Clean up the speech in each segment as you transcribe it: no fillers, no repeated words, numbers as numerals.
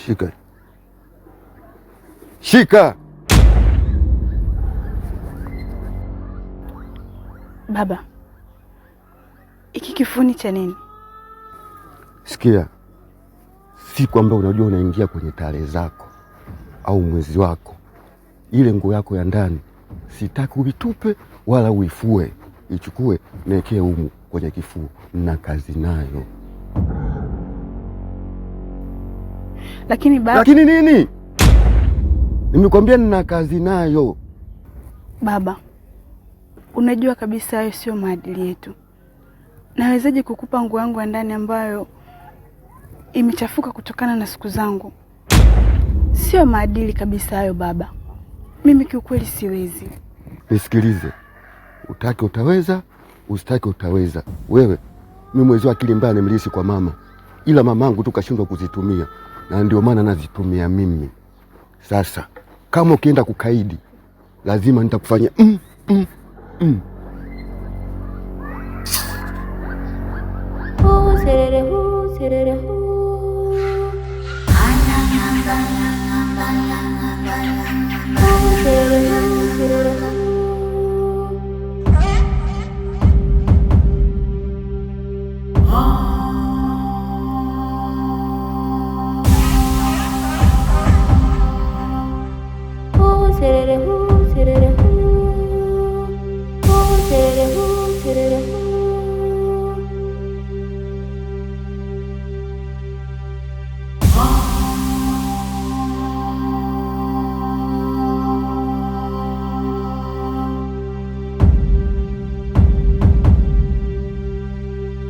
Shika. Shika. Baba, hiki kifuni cha nini? Sikia, si kwamba unajua unaingia kwenye tarehe zako au mwezi wako, ile nguo yako ya ndani sitaki uitupe wala uifue, ichukue niwekee humu kwenye kifuo na kazi nayo. Lakini baba, Lakini nini? Nimekwambia nina kazi nayo. Baba, unajua kabisa hayo sio maadili yetu. Nawezaje kukupa nguo yangu ya ndani ambayo imechafuka kutokana na siku zangu? Sio maadili kabisa hayo baba. Mimi kiukweli siwezi. Nisikilize, utake utaweza, usitake utaweza. Wewe mimi mwezi wa akili mbaya nimelisi kwa mama, ila mamangu tu kashindwa kuzitumia, na ndio maana nazitumia mimi. Sasa kama ukienda kukaidi, lazima nitakufanyia mm. Hu, serere, hu. Hu, serere, hu, serere, hu. Hu, serere, hu, serere, hu. Hu, serere, hu, serere, hu.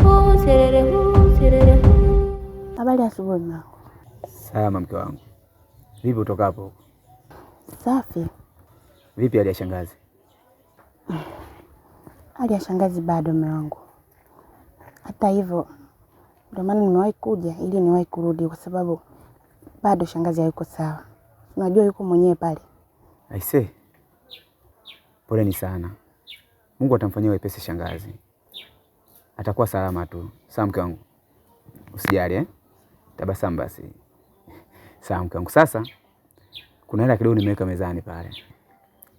Hu, serere, hu, serere, hu. Habari ya asubuhi mwanangu. Salama mke wangu. Vipi utokapo huko? Safi. Vipi hali ya shangazi? Hali ya shangazi bado mume wangu. Hata hivyo ndio maana nimewahi kuja ili niwahi kurudi kwa sababu bado shangazi hayuko sawa. Unajua yuko mwenyewe pale. Aisee. Poleni sana. Mungu atamfanyia wepesi shangazi. Atakuwa salama tu. Sawa mke wangu. Usijali eh? Tabasamu basi. Sawa mke wangu. Sasa kuna hela kidogo nimeweka mezani pale.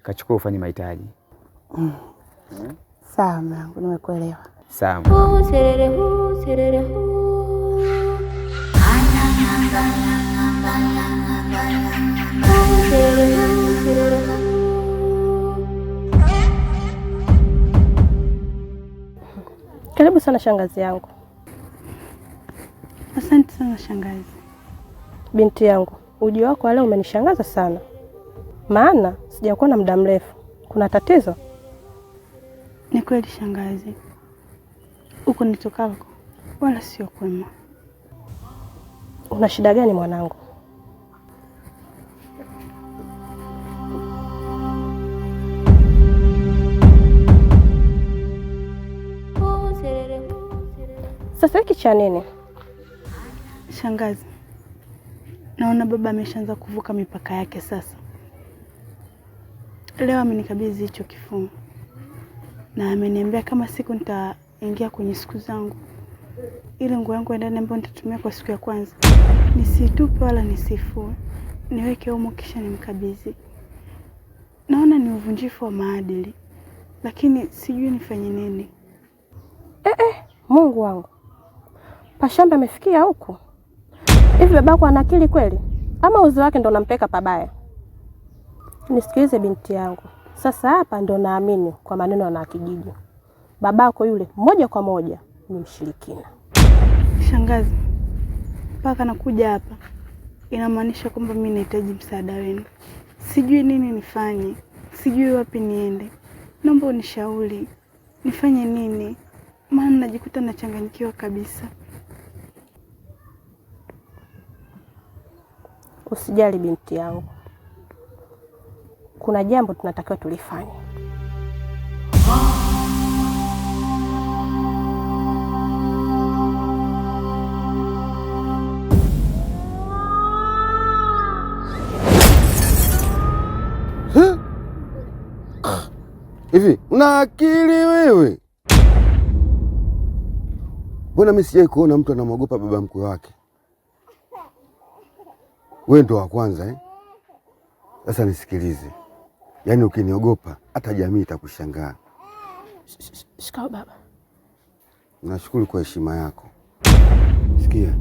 Kachukua ufanye mahitaji. Sawa mume wangu, nimekuelewa. Sawa mke wangu. Hu, serere, hu, serere, hu. Hu, serere, hu, serere, hu. Karibu sana shangazi yangu. Asante sana shangazi. Binti yangu, ujio wako leo umenishangaza sana, maana sijakuwa na muda mrefu. Kuna tatizo? Ni kweli shangazi, huko nitokako wala sio kwema. Una shida gani mwanangu? Hu, serere, hu, serere. Sasa hiki cha nini? Shangazi, naona baba ameshaanza kuvuka mipaka yake sasa. Leo amenikabidhi hicho kifungo na ameniambia kama siku nitaingia kwenye siku zangu, ile nguo yangu ya ndani ambayo nitatumia kwa siku ya kwanza nisitupe wala nisifue, niweke humo kisha nimkabidhi. Naona ni uvunjifu wa maadili, lakini sijui nifanye nini. Mungu wangu, Pashamba amefikia huku hivi? Babako ana akili kweli, ama uzi wake ndo unampeka pabaya? Nisikilize binti yangu, sasa hapa ndo naamini kwa maneno ya kijiji, babako yule moja kwa moja ni mshirikina. Shangazi, mpaka nakuja hapa inamaanisha kwamba mimi nahitaji msaada wenu. Sijui nini nifanye, sijui wapi niende. Naomba unishauri nifanye nini, maana najikuta nachanganyikiwa kabisa. Usijali binti yangu, kuna jambo tunatakiwa tulifanye. Hivi una akili wewe? Mbona mimi sijai kuona mtu anamwogopa baba mkwe wake? Wewe ndo wa kwanza eh? Sasa nisikilize, yaani ukiniogopa hata jamii itakushangaa. Shikao baba. Nashukuru kwa heshima yako. Sikia,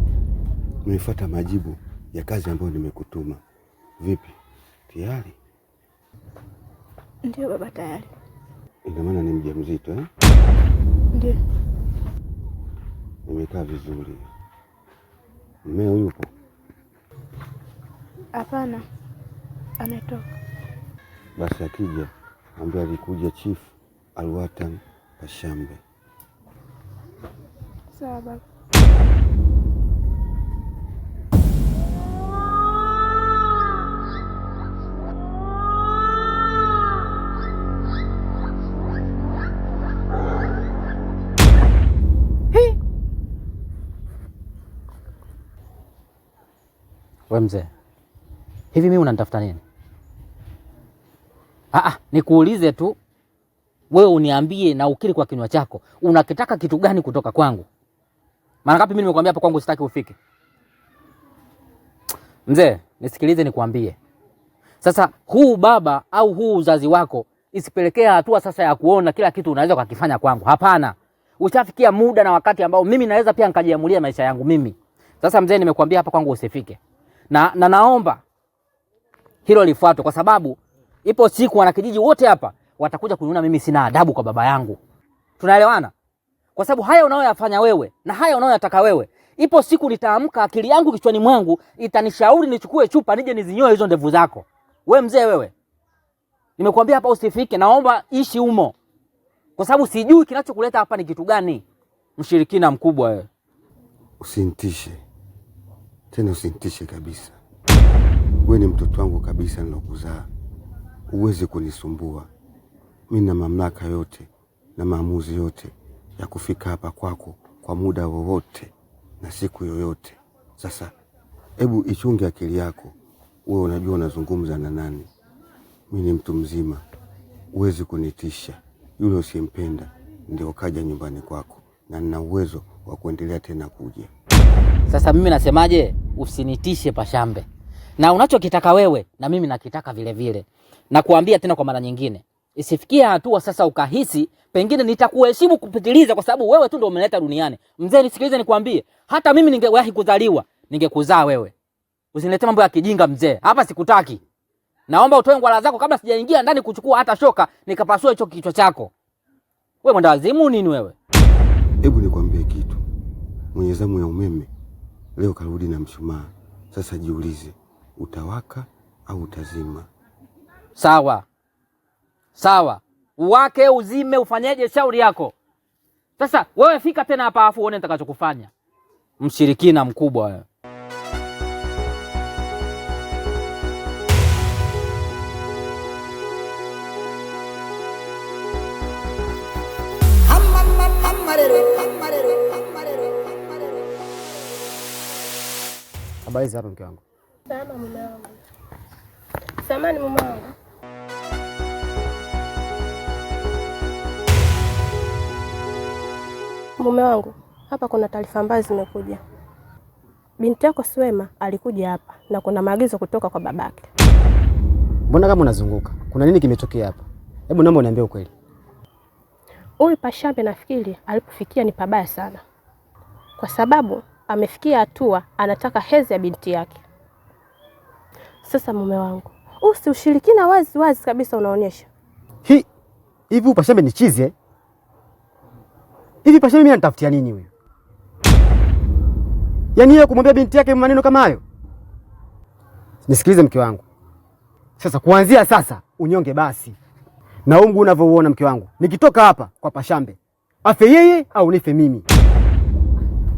nimefuata majibu ya kazi ambayo nimekutuma. Vipi, tayari? Ndio baba, tayari. Ina maana ni mjamzito eh? Ndio. Nimekaa vizuri. Mmeo yupo? Hapana, ametoka. Basi akija ambaye alikuja Chief Alwatan Pashambe. Sawa baba. We mzee, hivi mimi unanitafuta nini? Nikuulize tu wewe uniambie na ukiri kwa kinywa chako, unakitaka kitu gani kutoka kwangu? Mara ngapi mimi nimekuambia hapa kwangu sitaki ufike? Mzee, nisikilize nikwambie. Sasa huu baba au huu uzazi wako isipelekea hatua sasa ya kuona kila kitu unaweza ukakifanya kwangu. Hapana. Ushafikia muda na wakati ambao mimi naweza pia nikajiamulia maisha yangu mimi. Sasa mzee, nimekuambia hapa kwangu usifike. Na naomba hilo lifuatwe kwa sababu ipo siku wanakijiji wote hapa watakuja kuniona mimi sina adabu kwa baba yangu. Tunaelewana? Kwa sababu haya unayoyafanya wewe na haya unayoyataka wewe, ipo siku nitaamka akili yangu kichwani mwangu itanishauri nichukue chupa nije nizinyoe hizo ndevu zako. We mzee wewe, nimekuambia hapa usifike, naomba ishi humo. Kwa sababu sijui kinachokuleta hapa ni kitu gani. Mshirikina mkubwa wewe. Usinitishe tena, usinitishe kabisa. Wewe ni mtoto wangu kabisa nilokuzaa, huwezi kunisumbua. Mimi na mamlaka yote na maamuzi yote ya kufika hapa kwako kwa muda wowote na siku yoyote. Sasa hebu ichunge akili yako, wewe unajua unazungumza na nani. Mimi ni mtu mzima, huwezi kunitisha. Yule usiyempenda ndio kaja nyumbani kwako, na nina uwezo wa kuendelea tena kuja. Sasa mimi nasemaje? Usinitishe Pashambe, na unachokitaka wewe na mimi nakitaka vile vile. Nakuambia tena kwa mara nyingine, isifikie hatua sasa ukahisi pengine nitakuheshimu kupitiliza kwa sababu wewe tu ndio umeleta duniani. Mzee, nisikilize nikwambie, hata mimi ningewahi kuzaliwa ningekuzaa wewe. Usiniletee mambo ya kijinga mzee, hapa sikutaki. Naomba utoe ngwala zako kabla sijaingia ndani kuchukua hata shoka nikapasua hicho kichwa chako. Wewe mwenda wazimu nini wewe? Hebu nikwambie kitu, mwenye zamu ya umeme leo karudi na mshumaa. Sasa jiulize, utawaka au utazima? Sawa sawa, uwake uzime, ufanyeje, shauri yako. Sasa wewe fika tena hapa afu uone nitakachokufanya. Mshirikina mkubwa wewe. Habari za hapa mke wangu? Salama mume wangu. Samani mume wangu. Mume wangu, hapa kuna taarifa mbaya zimekuja. Binti yako Swema alikuja hapa na kuna maagizo kutoka kwa babake. Mbona kama unazunguka? Kuna nini kimetokea hapa? Hebu naomba uniambie ukweli. Huyu Pashambe nafikiri alipofikia ni pabaya sana, kwa sababu amefikia hatua anataka hezi ya binti yake. Sasa mume wangu, usi ushirikina wazi wazi kabisa unaonyesha. Hivi huyu Pashambe ni chizi eh? Hivi Pashambe mimi anitafutia nini huyu? Yaani yeye kumwambia binti yake maneno kama hayo? Nisikilize mke wangu. Sasa kuanzia sasa unyonge basi. Na huu mguu unavyouona mke wangu, nikitoka hapa kwa Pashambe, afe yeye au nife mimi.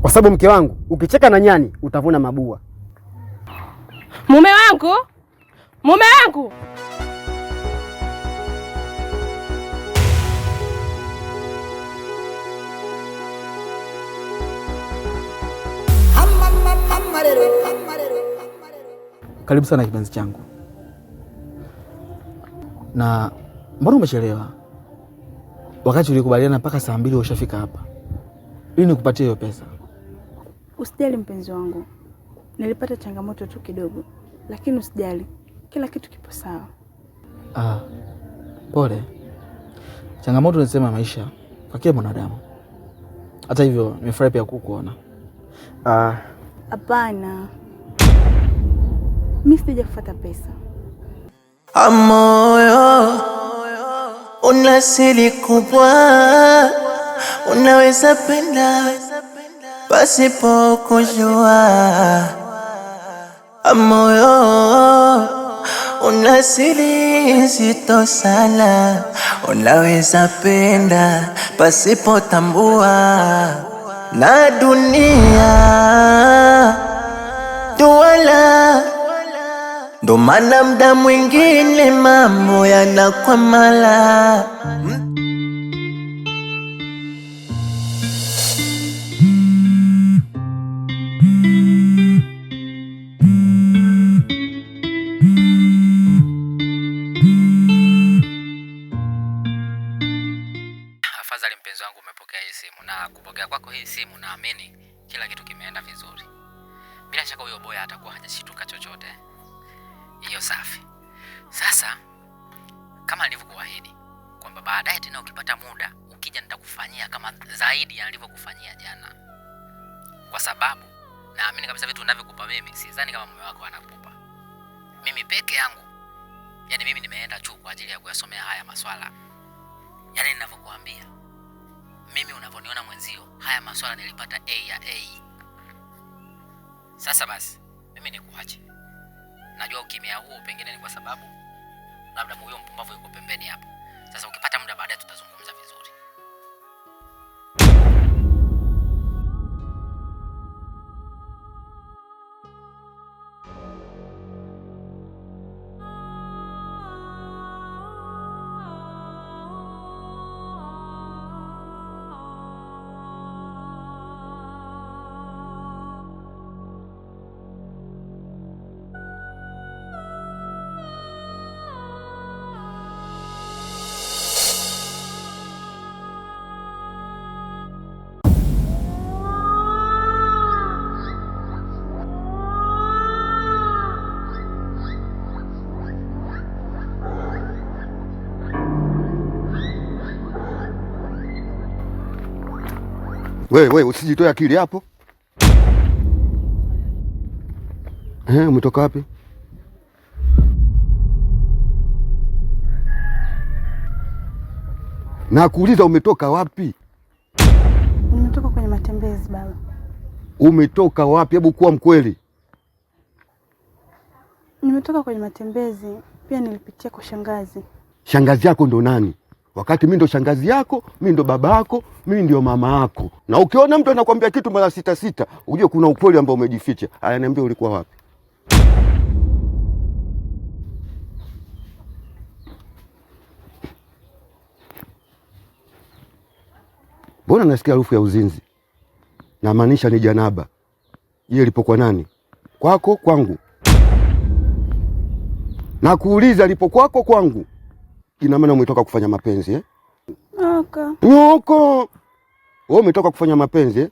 Kwa sababu mke wangu, ukicheka na nyani utavuna mabua. Mume wangu, mume wangu. Karibu sana kipenzi changu. Na mbona umechelewa? Wakati ulikubaliana mpaka saa 2 ushafika hapa ili nikupatie hiyo pesa. Usijali mpenzi wangu, nilipata changamoto tu kidogo, Lakini usijali, kila kitu kipo sawa. Ah, pole. Changamoto ni sema maisha kwa kila mwanadamu. Hata hivyo nimefurahi pia kukuona. Ah, Hapana, mi sijaja kufuata pesa. Moyo una siri kubwa, unaweza penda pasipo kujua. Moyo una siri nzito sana, unaweza penda pasipo tambua. Na dunia duala, ndo maana mda mwingine mambo yanakwamala. Afadhali mpenzi wangu umepokea hii simu, na kupokea kwako hii simu naamini kila kitu kimeenda vizuri. Bila shaka huyo boya atakuwa hajashituka chochote. Hiyo safi. Sasa kama nilivyokuahidi kwamba baadaye tena ukipata muda ukija nitakufanyia kama zaidi ya nilivyokufanyia jana, kwa sababu naamini kabisa vitu ninavyokupa mimi sidhani kama mume wako anakupa. Mimi peke yangu, yani mimi nimeenda chuo kwa ajili ya kuyasomea haya maswala. Yani ninavyokuambia mimi, unavyoniona mwenzio, haya maswala nilipata A ya A. Sasa basi mimi nikuache. Najua ukimya huo pengine ni kwa sababu labda huyo mpumbavu yuko pembeni hapo. Sasa ukipata muda baadaye tutazungumza vizuri. Wewe usijitoe akili hapo. Umetoka wapi? Nakuuliza umetoka wapi? Nimetoka kwenye matembezi baba. Umetoka wapi? Hebu kuwa mkweli. Nimetoka kwenye matembezi, pia nilipitia kwa shangazi. Shangazi yako ndo nani? Wakati mi ndo shangazi yako, mi ndo baba yako, mi ndio mama yako. Na ukiona mtu anakwambia kitu mara sita sita, ujue kuna ukweli ambao umejificha. Aya, niambie ulikuwa wapi? Mbona nasikia harufu ya uzinzi? Namaanisha ni janaba. Ile lipo kwa nani? Kwako, kwangu? Nakuuliza, lipo kwako, kwangu? Ina maana umetoka kufanya mapenzi eh? Aka. Nyoko. Wewe umetoka kufanya mapenzi eh?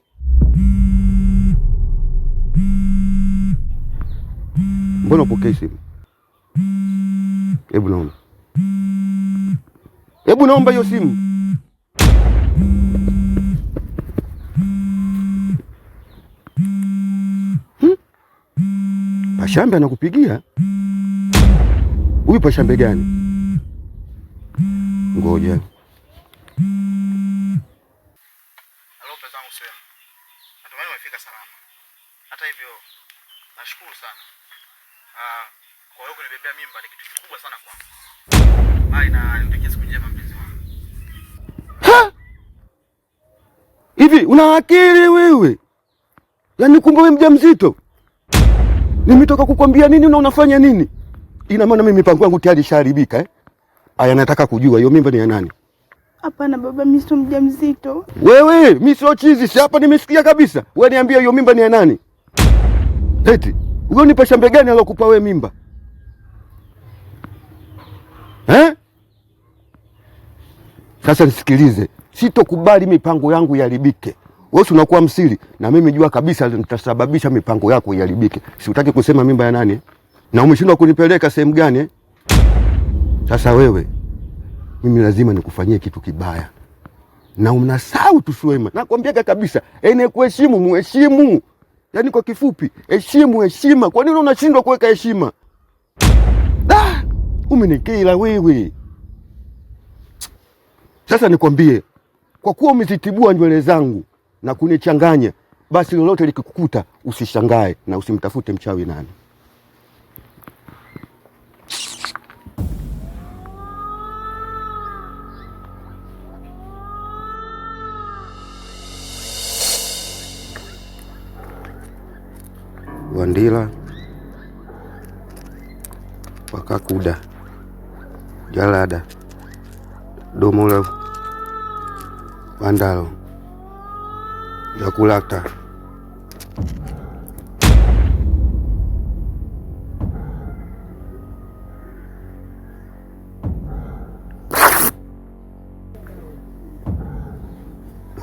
Mbona upokei simu? Hebu naomba. Hebu naomba hiyo simu. Pashambe anakupigia? Huyu Pashambe gani? Ngoja. Halo mpenzi wangu Sema. Natumaini umefika salama. Hata hivyo nashukuru sana. Kwa wewe kunibebea mimba ni kitu kikubwa sana kwangu. Bye na nikutakie siku njema mpenzi wangu. Hivi una akili wewe? Yaani kumbe wewe mjamzito? Nimetoka kukwambia nini na unafanya nini? Ina maana mimi mipango yangu tayari ishaharibika eh? Aya, nataka kujua hiyo mimba ni ya nani? Hapana baba, mimi sio mjamzito. Wewe, mimi sio chizi, si hapa nimesikia kabisa. Wewe niambie hiyo mimba ni ya nani? Eti, huyo ni Pashambe gani alokupa wewe mimba? Eh? Sasa nisikilize, sitokubali mipango yangu iharibike. Wewe si unakuwa msiri na mimi jua kabisa nitasababisha mipango yako iharibike. Si utaki kusema mimba ya nani? Na umeshindwa kunipeleka sehemu gani eh? Sasa wewe, mimi lazima nikufanyie kitu kibaya. Na unasahau tu Suema. Nakwambiaga kabisa, ene kuheshimu muheshimu. Yaani kwa kifupi, heshimu heshima. Kwa nini unashindwa kuweka heshima? Ah, umenikila wewe. Sasa nikwambie, kwa kuwa umezitibua nywele zangu na kunichanganya, basi lolote likikukuta usishangae na usimtafute mchawi nani. Wandila Wakakuda Jalada Domola Wandalo Yakulakta.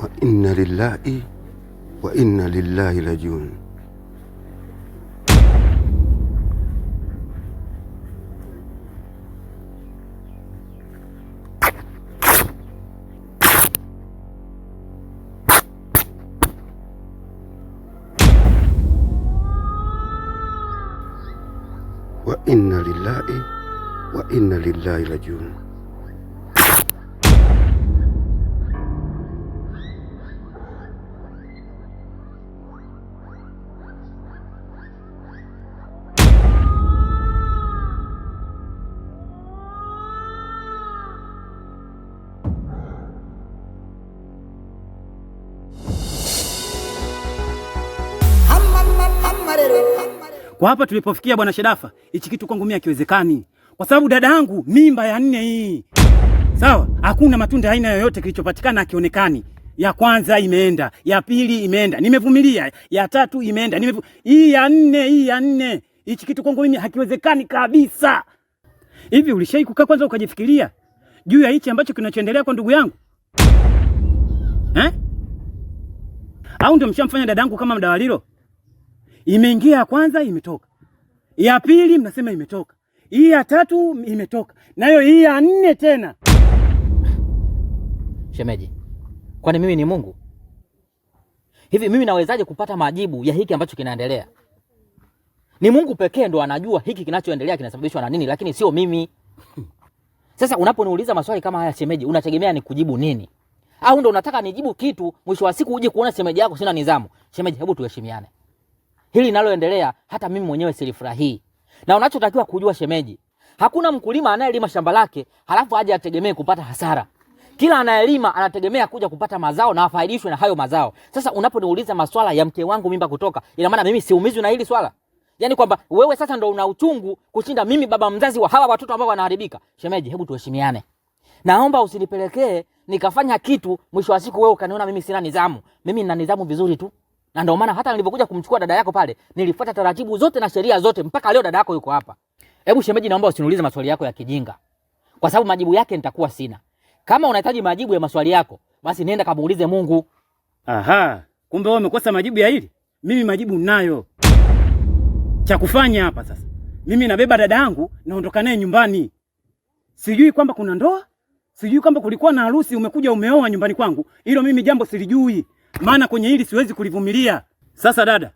Wa inna lillahi wa inna lillahi rajiun. Wa inna lillahi wa inna lillahi rajiun. Kwa hapa tulipofikia bwana Shedafa, hichi kitu kwangu mimi hakiwezekani. Kwa sababu dada yangu mimba ya nne hii. Sawa, hakuna matunda aina yoyote kilichopatikana akionekani. Ya kwanza imeenda, ya pili imeenda, nimevumilia, ya tatu imeenda, hii ya nne, hii ya nne. Hichi kitu kwangu mimi hakiwezekani kabisa. Hivi ulishai kukaa kwanza ukajifikiria juu ya hichi ambacho kinachoendelea kwa ndugu yangu? Eh? Au ndio mshamfanya dadangu kama mdawalilo? Imeingia ya kwanza imetoka. Ya pili mnasema imetoka. Hii ya tatu imetoka. Nayo hii ya nne tena. Shemeji, kwani mimi ni Mungu? Hivi mimi nawezaje kupata majibu ya hiki ambacho kinaendelea? Ni Mungu pekee ndo anajua hiki kinachoendelea kinasababishwa na nini, lakini sio mimi. Sasa unaponiuliza maswali kama haya shemeji, unategemea nikujibu nini? Au ndo unataka nijibu kitu mwisho wa siku uje kuona shemeji yako sina nidhamu? Shemeji, hebu tuheshimiane. Hili linaloendelea hata mimi mwenyewe silifurahii. Na unachotakiwa kujua shemeji, hakuna mkulima anayelima shamba lake halafu aje ategemee kupata hasara. Kila anayelima anategemea kuja kupata mazao na afaidishwe na hayo mazao. Sasa unaponiuliza maswala ya mke wangu mimba kutoka, ina maana mimi siumizwi na hili swala? Yaani kwamba wewe sasa ndo una uchungu kushinda mimi baba mzazi wa hawa watoto ambao wanaharibika. Shemeji, hebu tuheshimiane. Naomba usinipelekee nikafanya kitu mwisho wa siku wewe ukaniona mimi sina nidhamu. Mimi nina nidhamu vizuri tu. Na ndio maana hata nilipokuja kumchukua dada yako pale, nilifuata taratibu zote na sheria zote mpaka leo dada yako yuko hapa. Hebu shemeji, naomba usiniulize maswali yako ya kijinga, kwa sababu majibu yake nitakuwa sina. Kama unahitaji majibu ya maswali yako, basi nenda kamuulize Mungu. Aha, kumbe wewe umekosa majibu ya hili? Mimi majibu ninayo. Cha kufanya hapa sasa, mimi nabeba dada yangu naondoka naye nyumbani. Sijui kwamba kuna ndoa, sijui kwamba kulikuwa na harusi, umekuja umeoa nyumbani kwangu. Hilo mimi jambo silijui, maana kwenye hili siwezi kulivumilia. Sasa dada,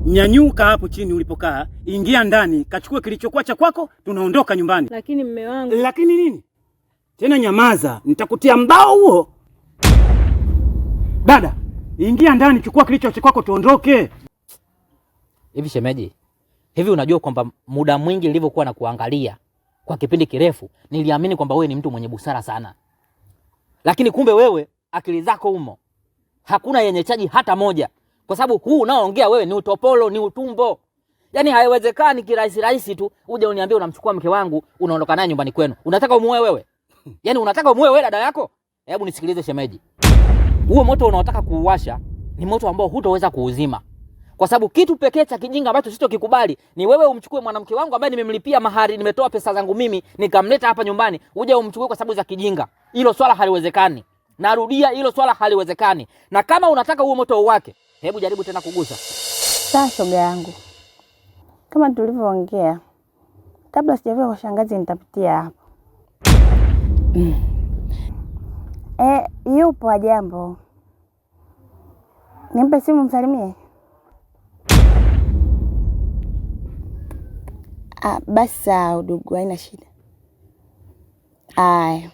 nyanyuka hapo chini ulipokaa, ingia ndani, kachukue kilichokuwa cha kwako, tunaondoka nyumbani. Lakini mme wangu. Lakini nini? Tena nyamaza, nitakutia mbao huo. Dada, ingia ndani, chukua kilicho cha kwako, tuondoke. Hivi shemeji, hivi unajua kwamba muda mwingi nilivyokuwa na kuangalia kwa kipindi kirefu, niliamini kwamba wewe ni mtu mwenye busara sana. Lakini kumbe wewe akili zako umo hakuna yenye chaji hata moja. Kwa sababu huu unaoongea wewe ni utopolo, ni utumbo. Yaani haiwezekani kirahisi rahisi tu uje uniambie unamchukua mke wangu unaondoka naye nyumbani kwenu. Unataka umuoe wewe? Yaani unataka umuoe wewe dada yako? Hebu nisikilize shemeji. Huo moto unaotaka kuuwasha ni moto ambao hutoweza kuuzima. Kwa sababu kitu pekee cha kijinga ambacho sitokikubali ni wewe umchukue mwanamke wangu ambaye nimemlipia mahari, nimetoa pesa zangu mimi, nikamleta hapa nyumbani, uje umchukue kwa sababu za kijinga. Hilo swala haliwezekani. Narudia, hilo swala haliwezekani. Na kama unataka huo moto uwake, hebu jaribu tena kugusa. Sawa shoga yangu, Kama tulivyoongea, kabla sijafika kwa shangazi nitapitia hapo. Yupo ajambo. Nimpe simu msalimie? Ah, basi sawa udugu, haina shida. Aya.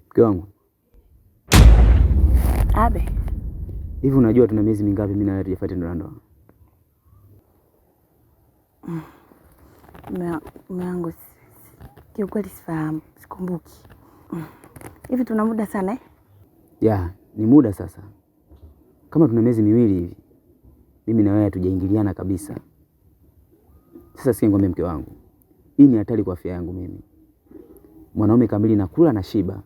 Mke wangu. Abe. Hivi unajua tuna miezi mingapi mimi na wewe hatujafuata tendo la ndoa? Mume wangu kiukweli sifahamu, sikumbuki. Hivi tuna muda sana eh? Ya, ni muda sasa. Kama tuna miezi miwili hivi. Mimi na wewe hatujaingiliana kabisa. Sasa sikia nikwambie mke wangu. Hii ni hatari kwa afya yangu mimi. Mwanaume kamili nakula na shiba.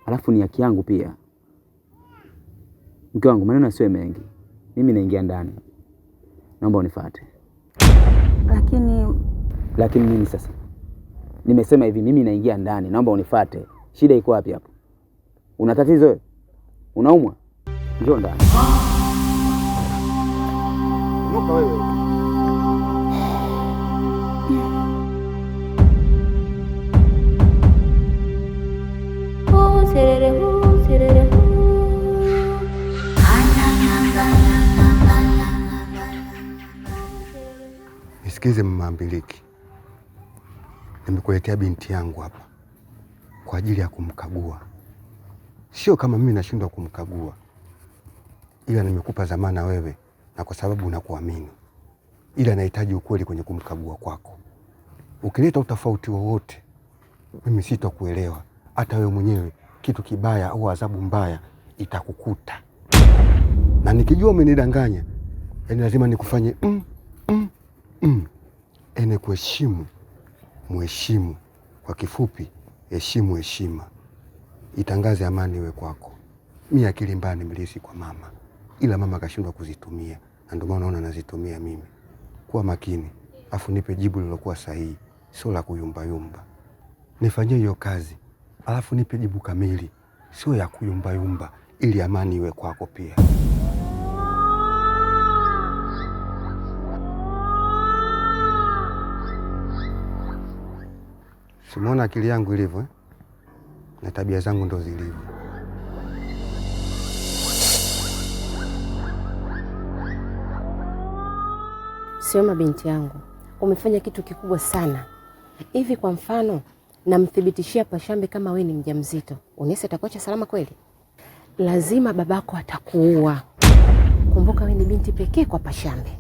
Alafu ni haki yangu pia. Mke wangu, maneno yasiwe mengi. Mimi naingia ndani. Naomba unifuate. Lakini nini sasa? Nimesema hivi, mimi naingia ndani, naomba unifuate. Shida iko wapi hapo? Una tatizo wewe? Unaumwa? Njoo ndani. Nuka wewe. Nisikize mama Mbiliki, nimekuletea binti yangu hapa kwa ajili ya kumkagua. Sio kama mimi nashindwa kumkagua, ila nimekupa dhamana wewe, na kwa sababu nakuamini, ila nahitaji ukweli kwenye kumkagua kwako. Ukileta utofauti wowote, mimi sitakuelewa. Hata wewe mwenyewe kitu kibaya au adhabu mbaya itakukuta, na nikijua umenidanganya, yani lazima nikufanye Ene kuheshimu muheshimu. Kwa kifupi, heshimu heshima, itangaze amani iwe kwako. Mi akili mbaya nimelisi kwa mama, ila mama akashindwa kuzitumia, na ndio maana unaona nazitumia mimi. Kuwa makini, afu nipe jibu lilokuwa sahihi, sio la kuyumbayumba. Nifanyie hiyo kazi, alafu nipe jibu kamili, sio ya kuyumbayumba, ili amani iwe kwako pia. Simuona akili yangu ilivyo eh? Na tabia zangu ndo zilivyo. Sioma binti yangu, umefanya kitu kikubwa sana. Hivi kwa mfano, namthibitishia Pashambe kama we ni mjamzito, unahisi atakuacha salama kweli? Lazima babako atakuua. Kumbuka we ni binti pekee kwa Pashambe.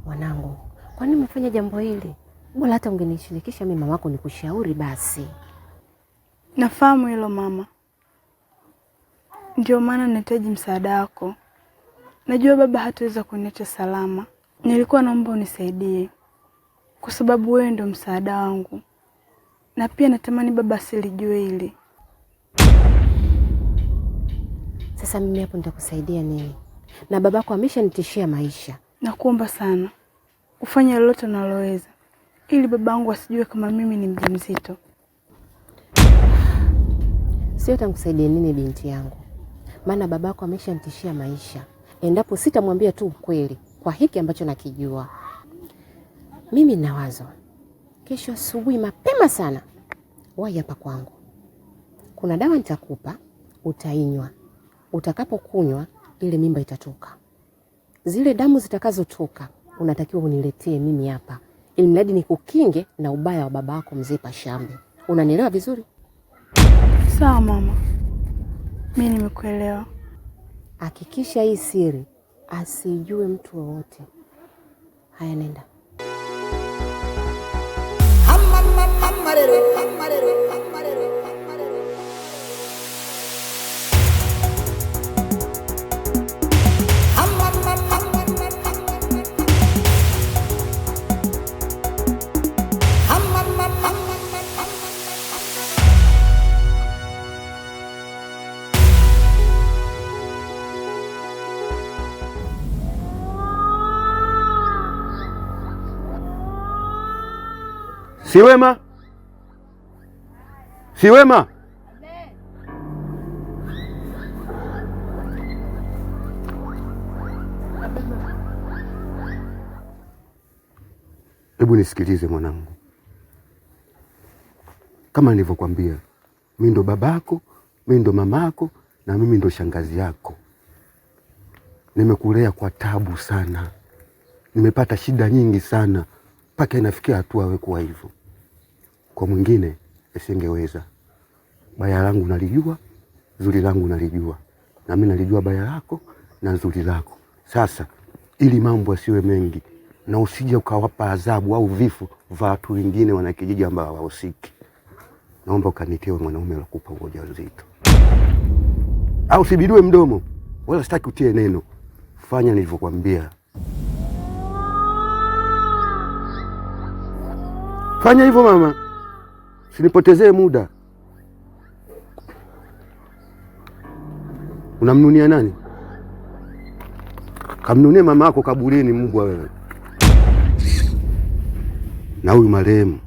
Mwanangu, kwa nini umefanya jambo hili? Bora hata ungenishirikisha mimi mamako nikushauri basi. Nafahamu hilo mama. Ndio maana nahitaji msaada wako. Najua baba hataweza kuniacha salama. Nilikuwa naomba unisaidie kwa sababu wewe ndio msaada wangu, na pia natamani baba asilijue hili. Sasa mimi hapo nitakusaidia nini? Na babako ameshanitishia maisha. Nakuomba sana ufanye lolote unaloweza ili babangu asijue kama mimi ni mjamzito. Sio takusaidia nini binti yangu, maana babako ameshanitishia maisha endapo sitamwambia tu ukweli kwa hiki ambacho nakijua. Mimi nina wazo, kesho asubuhi mapema sana wahi hapa kwangu. Kuna dawa nitakupa, utainywa. Utakapokunywa ile mimba itatoka. Zile damu zitakazotoka unatakiwa uniletee mimi hapa, ili mradi nikukinge na ubaya wa babako mzee Pashambe. Unanielewa vizuri? Sawa mama, mimi nimekuelewa. Hakikisha hii siri asijue mtu wowote. Haya, nenda. Siwema, Siwema. Hebu nisikilize mwanangu, kama nilivyokuambia, mimi ndo babako, mimi ndo mamako na mimi ndo shangazi yako. Nimekulea kwa tabu sana, nimepata shida nyingi sana mpaka inafikia hatua wewe kuwa hivyo. Kwa mwingine isingeweza. Baya langu nalijua, zuri langu nalijua, na mimi nalijua baya lako na zuri lako. Sasa ili mambo yasiwe mengi na usije ukawapa adhabu au vifo vya watu wengine wanakijiji ambao hawahusiki, naomba ukanitewe mwanaume alokupa ujauzito, au usibidue mdomo, wala sitaki utie neno. Fanya nilivyokuambia, fanya hivyo mama, usinipotezee muda. Unamnunia nani? Kamnunie mama yako kaburini, mbwa wewe. Na huyu marehemu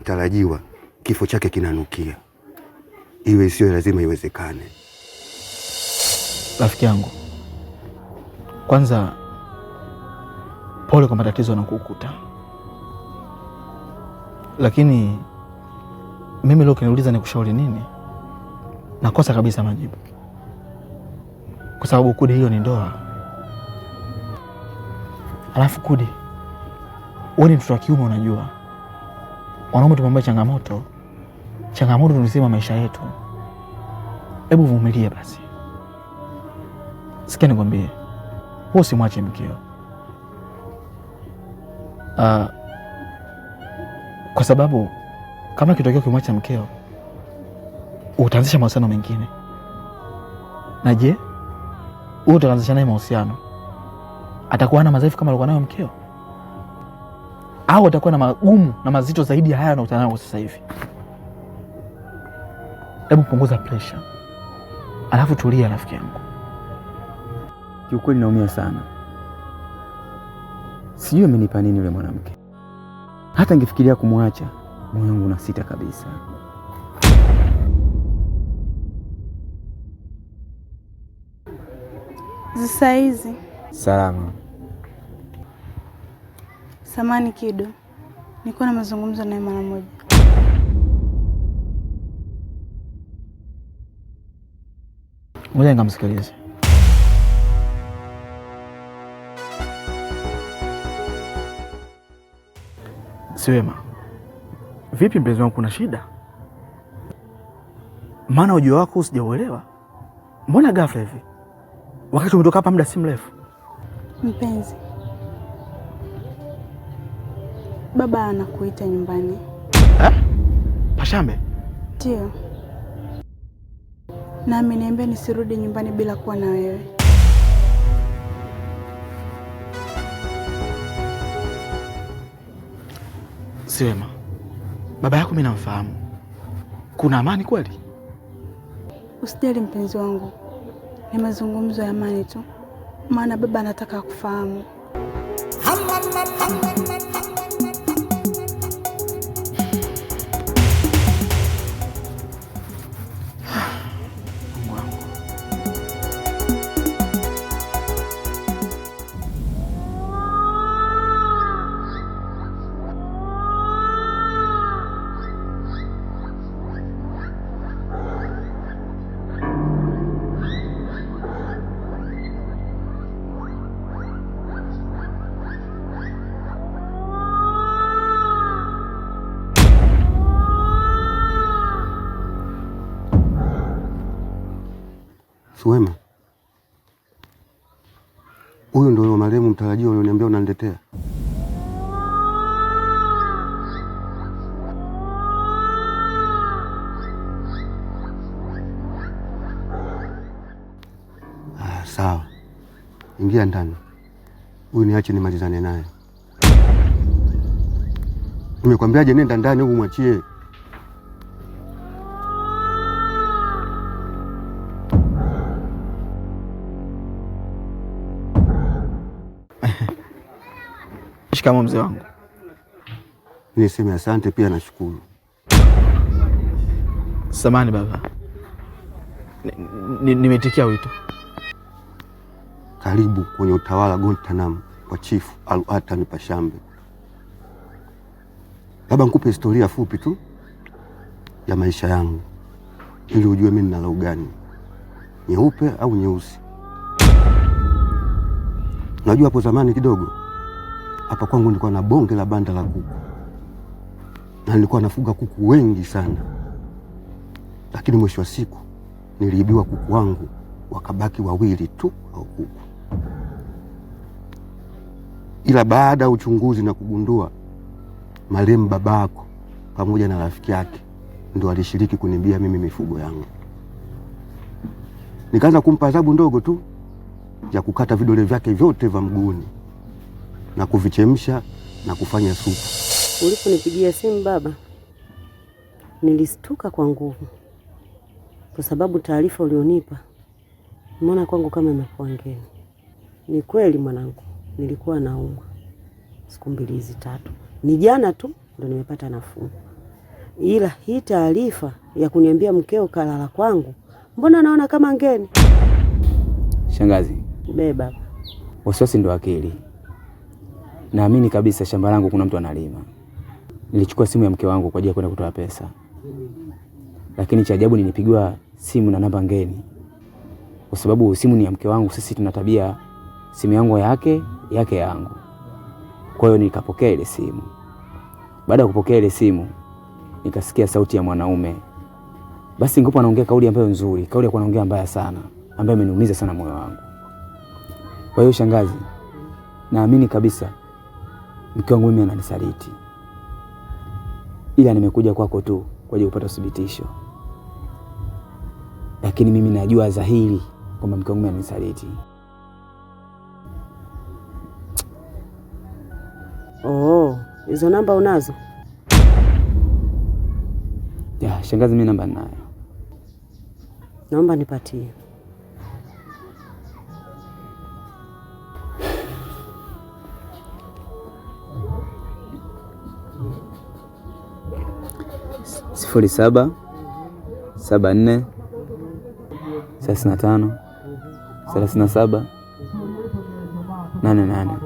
mtarajiwa, kifo chake kinanukia. Iwe isiyo lazima iwezekane. Rafiki yangu, kwanza pole kwa matatizo yanakukuta, lakini mimi leo ukiniuliza nikushauri nini, nakosa kabisa majibu, kwa sababu Kudi, hiyo ni ndoa. Alafu Kudi, wewe ni mtoto wa kiume, unajua wanaume tumemba changamoto, changamoto tunasema maisha yetu. Hebu vumilia basi. Sikia nikwambie, wewe usimwache mkeo, kwa sababu kama kitokea ukimwacha mkeo utaanzisha mahusiano mengine, na je, wewe utaanzisha naye mahusiano, atakuwa na madhaifu kama alikuwa nayo mkeo, au atakuwa na magumu na mazito zaidi ya haya anayokutana nayo sasa hivi? Hebu punguza pressure, alafu tulia rafiki yangu. Kiukweli naumia sana, sijui amenipa nini yule mwanamke. Hata ningefikiria kumwacha, moyo wangu unasita kabisa. Sasa hizi Salama. samani Kido, nilikuwa na mazungumzo naye mara moja. Ngoja nikamsikilize. Siwema, vipi mpenzi wangu, kuna shida? Maana ujio wako sijauelewa. Mbona ghafla hivi wakati umetoka hapa muda si mrefu? Mpenzi, baba anakuita nyumbani. Eh? Pashambe? Ndio, na ameniambia nisirudi nyumbani bila kuwa na wewe. Siwema, baba yako mimi namfahamu. Kuna amani kweli? Usijali mpenzi wangu, ni mazungumzo ya amani tu, maana baba anataka kufahamu. Mungu wangu. Suwema, huyu ndio marehemu mtarajiwa ulioniambia unaniletea? Ah, sawa, ingia ndani. Huyu niache nimalizane naye. Nimekwambiaje? Nenda ndani huku mwachie. Shikamoo mzee wangu. Niseme asante pia nashukuru. Samahani baba, nimeitikia wito. Karibu kwenye utawala Guantanamo kwa Chifu Aluatani Pashambe. Labda nikupe historia fupi tu ya maisha yangu ili ujue mimi nina roho gani, nyeupe au nyeusi. Unajua hapo zamani kidogo hapa kwangu nilikuwa na bonge la banda la kuku na nilikuwa nafuga kuku wengi sana, lakini mwisho wa siku niliibiwa kuku wangu, wakabaki wawili tu au kuku. Ila baada ya uchunguzi na kugundua marehemu babako pamoja na rafiki yake ndo alishiriki kunibia mimi mifugo yangu, nikaanza kumpa adhabu ndogo tu ya kukata vidole vyake vyote vya mguuni na kuvichemsha na kufanya supu. Uliponipigia simu baba, nilistuka kwa nguvu, kwa sababu taarifa ulionipa mbona kwangu kama imekuwa ngeni. Ni kweli mwanangu, nilikuwa naumwa siku mbili hizi tatu, ni jana tu ndo nimepata nafuu, ila hii taarifa ya kuniambia mkeo kalala kwangu, mbona naona kama ngeni. Shangazi, Be baba, wasiwasi ndo akili. Naamini kabisa shamba langu kuna mtu analima. Nilichukua simu ya mke wangu kwa ajili ya kwenda kutoa pesa, lakini cha ajabu nilipigiwa simu na namba ngeni, kwa sababu simu ni ya mke wangu. Sisi tuna tabia, simu yangu yake, yake yangu. Kwa hiyo nikapokea ile simu. Baada ya kupokea ile simu, nikasikia sauti ya mwanaume. Basi ngopo anaongea kauli ambayo nzuri, kauli ya kuongea mbaya sana, ambayo imeniumiza sana moyo wangu. Kwa hiyo shangazi, naamini kabisa mke wangu mimi ananisaliti, ila nimekuja kwako tu kwa ajili ya kupata uthibitisho, lakini mimi najua dhahiri kwamba mke wangu mimi ananisaliti. Oh, hizo namba unazo? Ya, shangazi, mimi namba ninayo. Naomba nipatie. 07 74 35 37 88.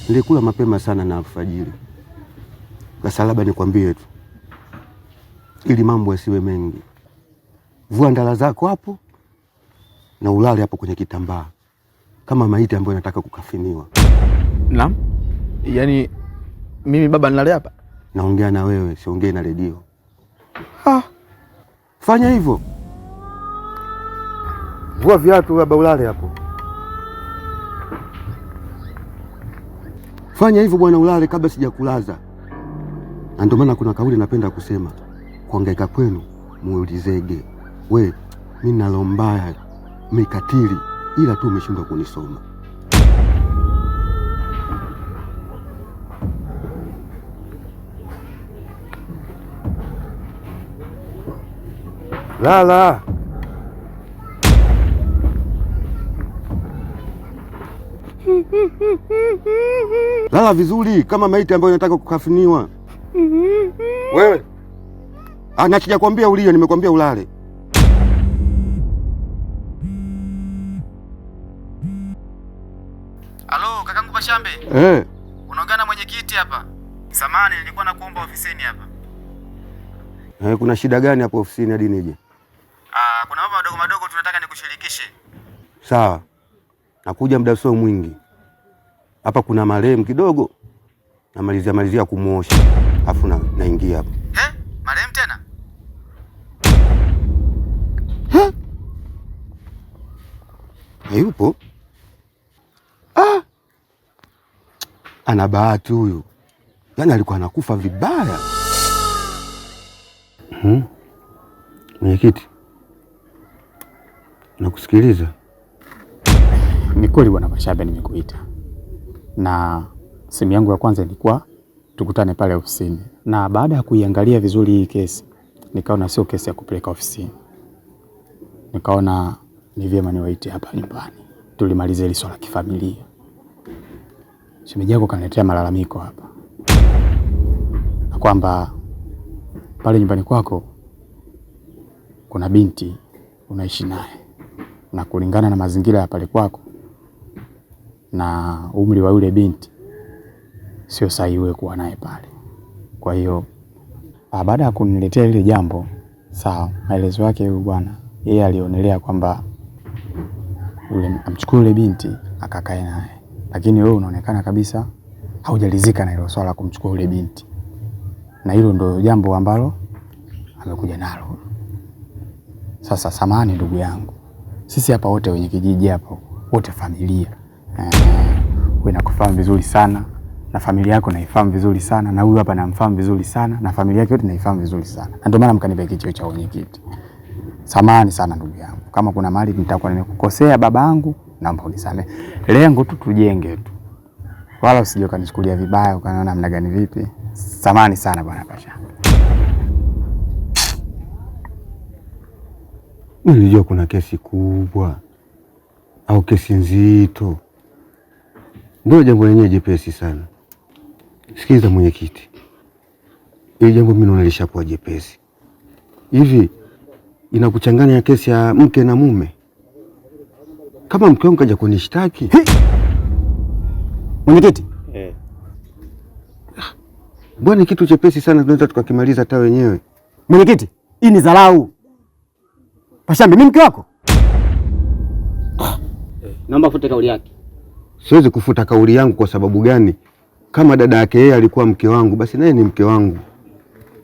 Nilikula mapema sana na alfajiri. Sasa labda nikwambie tu ili mambo yasiwe mengi, vua ndala zako hapo na ulale hapo kwenye kitambaa kama maiti ambayo inataka kukafiniwa. Naam? Yaani mimi baba nilale hapa? Naongea na wewe, siongei na redio. Ah, fanya hivyo, vua viatu baba, ulale hapo. Fanya hivyo bwana, ulale kabla sijakulaza. Na ndio maana kuna kauli napenda kusema, kuhangaika kwenu muulizege. We, mimi nina roho mbaya, mikatili, ila tu umeshindwa kunisoma. Lala. Lala vizuri kama maiti ambayo inataka kukafiniwa. Wewe. Ah, na sijakwambia ulie, nimekwambia ulale. Halo, kakangu Pashambe. Eh. Unaongea na mwenyekiti hapa. Samahani, nilikuwa nakuomba ofisini hapa. Kuna shida gani hapo ofisini hadi nije? Ah, kuna mambo madogo madogo tunataka nikushirikishe. Sawa. Nakuja muda sio mwingi. Hapa kuna marehemu kidogo. Namalizia malizia kumuosha. Afu naingia hapo. Eh? Marehemu tena? Ha? Hayupo? Ah! Ana bahati huyu. Yaani alikuwa anakufa vibaya. Mwenyekiti, nakusikiliza. Ni kweli bwana Pashambe, nimekuita na simu yangu ya kwanza ilikuwa tukutane pale ofisini, na baada ya kuiangalia vizuri hii kesi nikaona sio kesi ya kupeleka ofisini, nikaona ni vyema niwaite hapa nyumbani tulimalize hili swala kifamilia. Shemeji yako kaniletea malalamiko hapa na kwamba Pale nyumbani kwako kuna binti unaishi naye, na kulingana na mazingira ya pale kwako na umri wa yule binti, sio sahihi wewe kuwa naye pale. Kwa hiyo baada ya kuniletea ile jambo, sawa, maelezo yake huyu bwana, yeye alionelea kwamba yule amchukue yule binti akakae naye, lakini wewe unaonekana kabisa haujalizika na hilo swala la kumchukua yule binti, na hilo ndio jambo ambalo amekuja nalo. Sasa samahani ndugu yangu, sisi hapa wote wenye kijiji hapa wote familia, wewe nakufahamu vizuri sana na familia yako naifahamu vizuri sana, na huyu hapa namfahamu vizuri sana na familia yake yote naifahamu vizuri sana, na ndio maana mkanipa hiki cheo cha wenyekiti. Samahani sana ndugu yangu, kama kuna mahali nitakuwa nimekukosea babangu, naomba unisamehe. Lengo tu tujenge tu, wala usije ukanichukulia vibaya ukaniona namna gani vipi. Samahani sana bwana Pasha. Nilijua kuna kesi kubwa au kesi nzito, ndio jambo lenyewe jepesi sana. Sikiza mwenyekiti, hili jambo mimi naona lishakuwa jepesi. Hivi inakuchanganya kesi ya mke na mume? Kama mke wangu kaja kunishtaki mwenyekiti, bwana, kitu chepesi sana, tunaweza tukakimaliza hata wenyewe. Mwenyekiti, hii ni dharau. Pashambi, mimi mke wako? Naomba fute kauli yake. Siwezi kufuta kauli yangu. Kwa sababu gani? Kama dada yake yeye alikuwa mke wangu, basi naye ni mke wangu.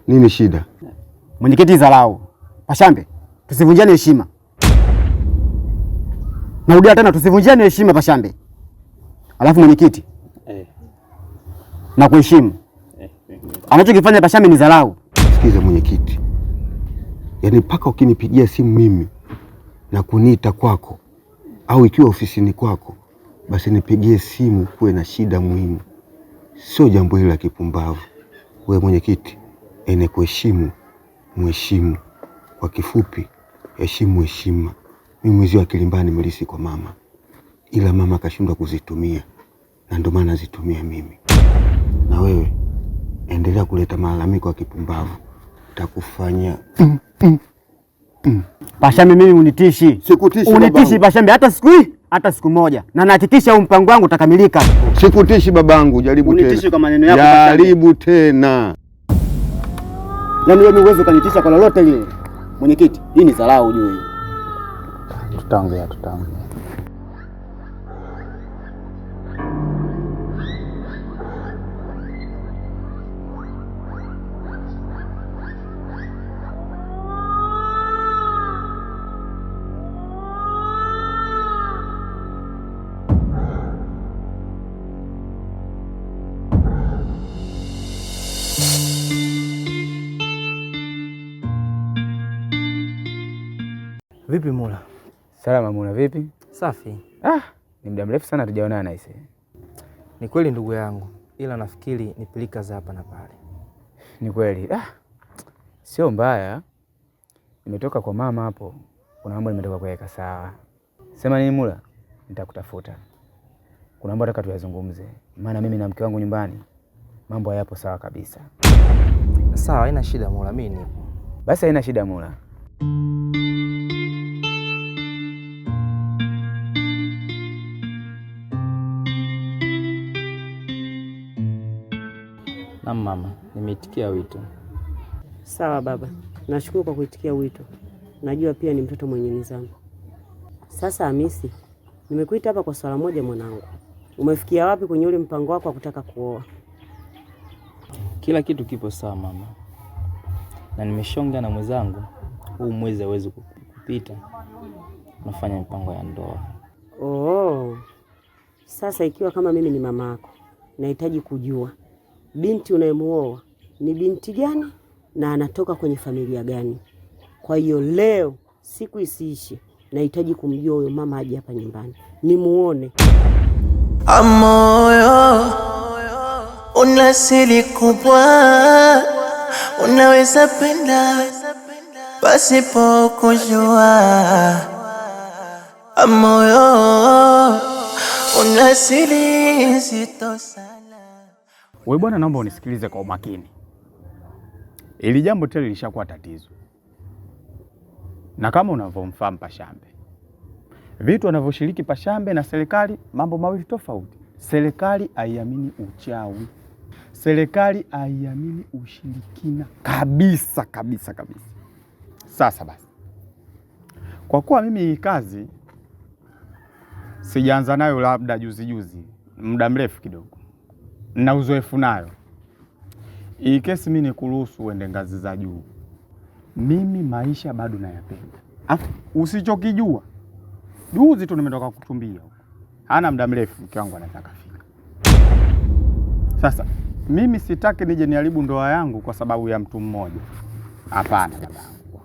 Nini shida? Mwenyekiti, dharau. Pashambi, tusivunjiane heshima. Narudia tena, tusivunjiane heshima Pashambi. Alafu mwenyekiti, na kuheshimu. Anachokifanya Pashambi ni dharau. Sikiza mwenyekiti, yaani mpaka ukinipigia simu mimi na kuniita kwako au ikiwa ofisini kwako, basi nipigie simu kuwe na shida muhimu, sio jambo hili la kipumbavu. Wewe mwenyekiti, ene kuheshimu muheshimu. Kwa kifupi, heshimu heshima. Mimi mwezi wa Kilimbani nimelisi kwa mama, ila mama akashindwa kuzitumia, na ndio maana nazitumia mimi. Na wewe endelea kuleta malalamiko ya kipumbavu, takufanya Pashambi, mimi unitishi. Sikutishi Unitishi babangu. Pashambi, hata siku hii, hata siku moja. Na nahakikisha huu mpango wangu utakamilika. Sikutishi babangu, jaribu tena. Unitishi kwa maneno yako Pashambi. Jaribu tena. Yaani wewe huwezi ukanitisha kwa lolote lile. Mwenyekiti, hii ni dharau ujue. Tutaongea, tutaongea. Vipi Mula? Salama Mula, vipi? Safi. Ah, ni muda mrefu sana hatujaonana aise. Ni kweli ndugu yangu, ila nafikiri ni pilika za hapa na pale. Ni kweli. Ah, sio mbaya. Nimetoka kwa mama hapo, kuna mambo nimetoka kuweka sawa. Sema nini Mula? Nitakutafuta. Kuna mambo nataka tuyazungumze, maana mimi na mke wangu nyumbani mambo hayapo sawa kabisa. Sawa, haina shida Mula, mimi nipo. Basi haina shida Mula. Naam mama, nimeitikia wito. Sawa baba, nashukuru kwa kuitikia wito. Najua pia ni mtoto mwenye nidhamu. Sasa Hamisi, nimekuita hapa kwa swala moja mwanangu. Umefikia wapi kwenye ule mpango wako wa kutaka kuoa? Kila kitu kipo sawa mama, na nimeshonga na mwenzangu, huu mwezi hauwezi kupita, nafanya mipango ya ndoa. Oh, sasa ikiwa kama mimi ni mama yako, nahitaji kujua binti unayemuoa ni binti gani na anatoka kwenye familia gani. Kwa hiyo leo siku isiishi, nahitaji kumjua huyo mama aje hapa nyumbani nimuone. Amoyo una siri kubwa, unaweza penda pasipo kujua. Amoyo una siri nzito sana. Wewe bwana, naomba unisikilize kwa umakini. Ili jambo tele lishakuwa tatizo, na kama unavyomfahamu Pashambe, vitu anavyoshiriki Pashambe na serikali, mambo mawili tofauti. Serikali haiamini uchawi, serikali haiamini ushirikina kabisa kabisa kabisa. Sasa basi, kwa kuwa mimi hii kazi sijaanza nayo labda juzi juzi, muda mrefu kidogo, na uzoefu nayo hii kesi, mimi nikuruhusu uende ngazi za juu. Mimi maisha bado nayapenda. Afu usichokijua, juzi tu nimetoka kutumbia huko, hana muda mrefu mke wangu anataka fika. Sasa mimi sitaki nije niharibu ndoa yangu kwa sababu ya mtu mmoja. Hapana babangu.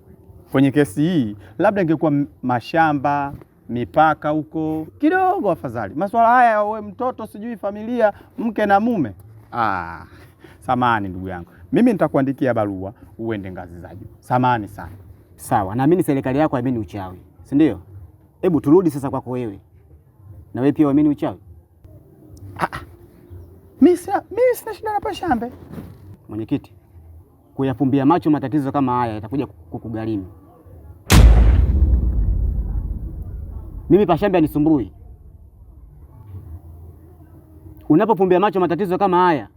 Kwenye kesi hii labda ingekuwa mashamba, mipaka huko kidogo afadhali. Masuala haya wewe mtoto sijui familia, mke na mume. Ah, samahani ndugu yangu. Mimi nitakuandikia barua uende ngazi za juu. Samahani sana. Sawa, naamini serikali yako haamini uchawi, si ndio? Hebu turudi sasa kwako wewe. Na wewe pia uamini uchawi? Mimi sina shida na Pashambe. Mwenyekiti, kuyafumbia macho matatizo kama haya yatakuja kukugharimu. Mimi Pashambe anisumbui. Unapofumbia macho matatizo kama haya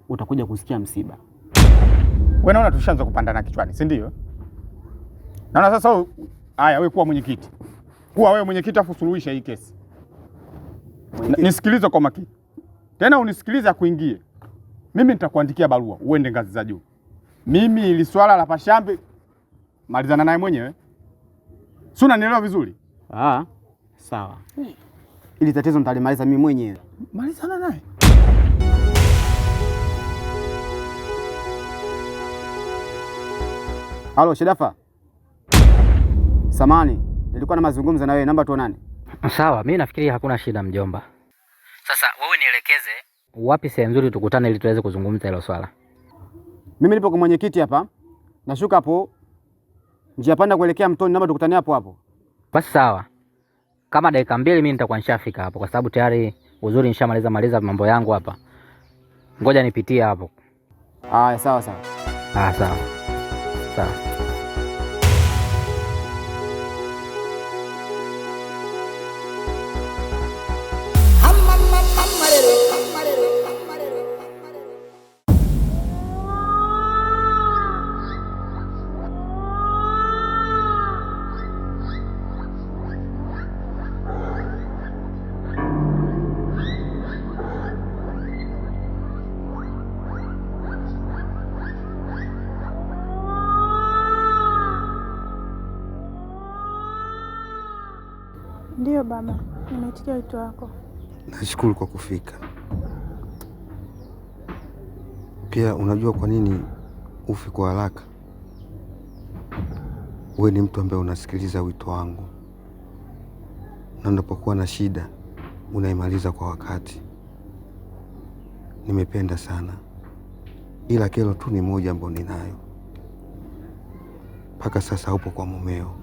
utakuja kusikia msiba. Wewe naona tushaanza kupandana kichwani, si ndio? Naona sasa haya, wewe kuwa mwenyekiti. Kuwa wewe mwenyekiti afu suluhisha hii kesi. Nisikilize kwa makini. Tena unisikilize akuingie. Mimi nitakuandikia barua uende ngazi za juu. Mimi ili swala la Pashambe malizana naye mwenyewe. Si unanielewa vizuri? Ah, sawa. Ili tatizo nitalimaliza mimi mwenyewe. Malizana naye. Halo Shedafa. Samani, nilikuwa na mazungumzo na wewe, namba tuonane. Sawa, mimi nafikiri hakuna shida mjomba. Sasa wewe nielekeze wapi sehemu nzuri tukutane ili tuweze kuzungumza hilo swala. Mimi nipo kwa mwenyekiti hapa. Nashuka hapo njia panda kuelekea mtoni, namba tukutane hapo hapo. Basi sawa. Kama dakika 2 mimi nitakuwa nishafika hapo kwa sababu tayari uzuri nishamaliza maliza mambo yangu hapa. Ngoja nipitie hapo. Ah, sawa sawa. Ah, sawa. Sawa. Ndiyo baba, nimeitikia wito wako. Nashukuru kwa kufika. Pia unajua kwa nini ufi kwa haraka? Wewe ni mtu ambaye unasikiliza wito wangu, na unapokuwa na shida unaimaliza kwa wakati. Nimependa sana, ila kero tu ni moja ambayo ninayo mpaka sasa. Upo kwa mumeo,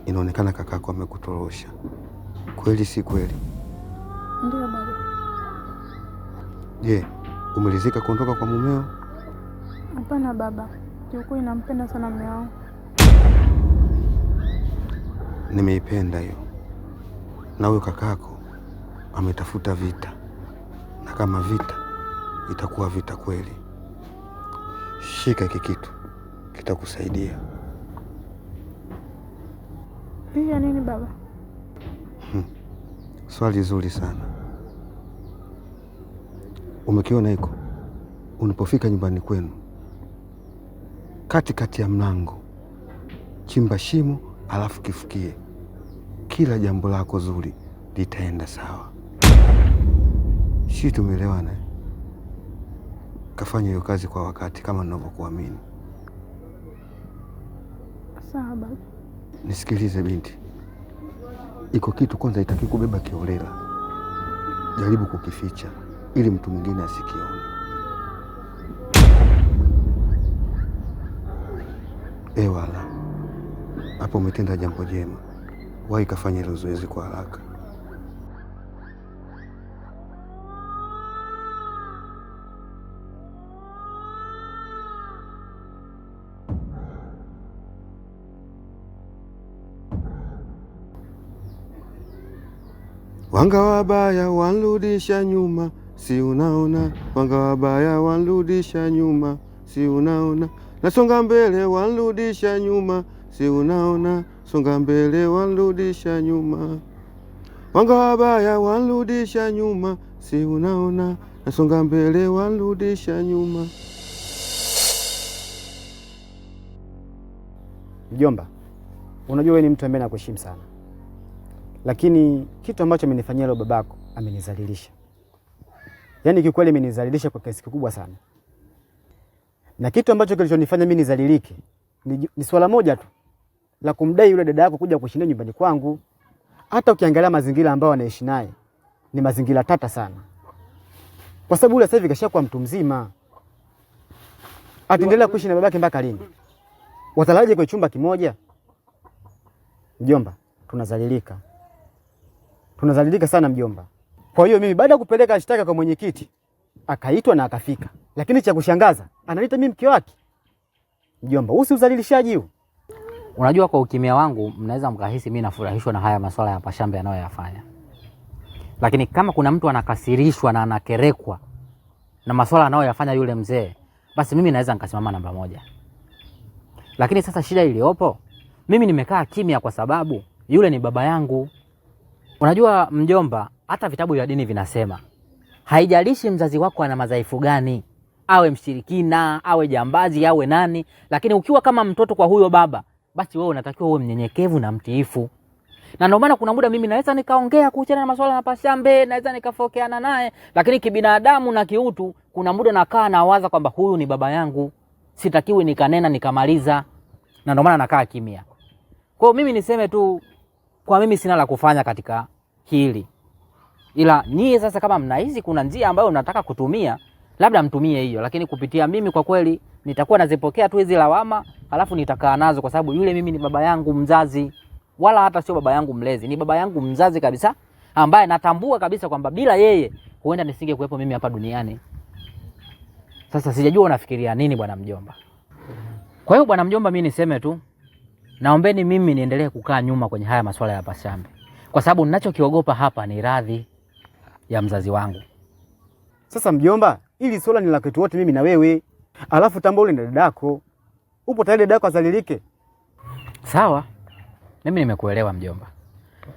inaonekana kakako amekutorosha. Kweli si kweli? Ndiyo baba. Je, umelizika kuondoka kwa mumeo? Hapana baba, kiukweli nampenda sana mume wangu. Nimeipenda hiyo. Na huyo kakako ametafuta vita, na kama vita itakuwa vita kweli. Shika hiki kitu, kitakusaidia. Pia nini baba? Swali zuri sana. Umekiona hiko? Unapofika nyumbani kwenu, katikati ya mlango chimba shimo, alafu kifukie. Kila jambo lako zuri litaenda sawa. Si tumeelewana? Kafanya hiyo kazi kwa wakati kama ninavyokuamini. Sawa baba. Nisikilize binti, iko kitu kwanza itaki kubeba kiolela, jaribu kukificha ili mtu mwingine asikione. Wala hapo umetenda jambo jema. Wahi kafanya hilo zoezi kwa haraka. Wanga wabaya wanrudisha nyuma, si unaona? Wanga wabaya wanrudisha nyuma, si unaona? Nasonga mbele wanrudisha nyuma, si unaona? Songa mbele wanrudisha nyuma. Wanga wabaya wanrudisha nyuma, si unaona? Nasonga mbele wanrudisha nyuma. Mjomba, unajua wewe ni mtu ambaye nakuheshimu sana, lakini kitu ambacho amenifanyia leo babako, amenizalilisha. Yaani kikweli amenizalilisha kwa kiasi kikubwa sana, na kitu ambacho kilichonifanya mimi nizalilike ni swala moja tu la kumdai yule dada yako kuja kushinda nyumbani kwangu. Hata ukiangalia mazingira ambayo anaishi naye ni mazingira tata sana, kwa sababu yule sasa hivi kashakuwa mtu mzima. Ataendelea kuishi na babake mpaka lini? Watalaje kwa chumba kimoja? Mjomba, tunazalilika, tunazalilika sana mjomba. Kwa hiyo mimi baada ya kupeleka shtaka kwa mwenyekiti, akaitwa na akafika, lakini cha kushangaza ananiita mimi mke wake. Mjomba, huu si uzalilishaji huu? Unajua, kwa ukimya wangu mnaweza mkahisi mimi nafurahishwa na haya masuala ya Pashambe anayoyafanya, lakini kama kuna mtu anakasirishwa na anakerekwa na masuala anayoyafanya yule mzee, basi mimi naweza nikasimama namba moja. Lakini sasa shida iliyopo, mimi nimekaa kimya kwa sababu yule ni baba yangu. Unajua mjomba, hata vitabu vya dini vinasema haijalishi mzazi wako ana madhaifu gani, awe mshirikina, awe jambazi, awe nani, lakini ukiwa kama mtoto kwa huyo baba, basi wewe unatakiwa uwe mnyenyekevu na mtiifu. Na ndio maana kuna muda mimi naweza nikaongea kuhusiana na masuala ya Pashambe, naweza nikafokeana naye, lakini kibinadamu na kiutu, kuna muda nakaa nawaza kwamba huyu ni baba yangu, sitakiwi nikanena nikamaliza, na ndio maana nakaa kimya. Kwa hiyo mimi niseme tu, kwa mimi sina la kufanya katika hili, ila nyie sasa kama mnahisi kuna njia ambayo unataka kutumia, labda mtumie hiyo, lakini kupitia mimi kwa kweli nitakuwa nazipokea tu hizi lawama, halafu nitakaa nazo, kwa sababu yule mimi ni baba yangu mzazi, wala hata sio baba yangu mlezi, ni baba yangu mzazi kabisa, ambaye natambua kabisa kwamba bila yeye huenda nisingekuwepo mimi hapa duniani. Sasa sijajua unafikiria nini bwana mjomba. Kwa hiyo bwana mjomba, mimi niseme tu, naombeni mimi niendelee kukaa nyuma kwenye haya masuala ya Pashambe, kwa sababu ninachokiogopa hapa ni radhi ya mzazi wangu. Sasa mjomba, ili swala ni la kwetu wote, mimi na wewe. Alafu tambua ule ni dadako, upo tayari dadako azalilike? Sawa, mimi nimekuelewa mjomba,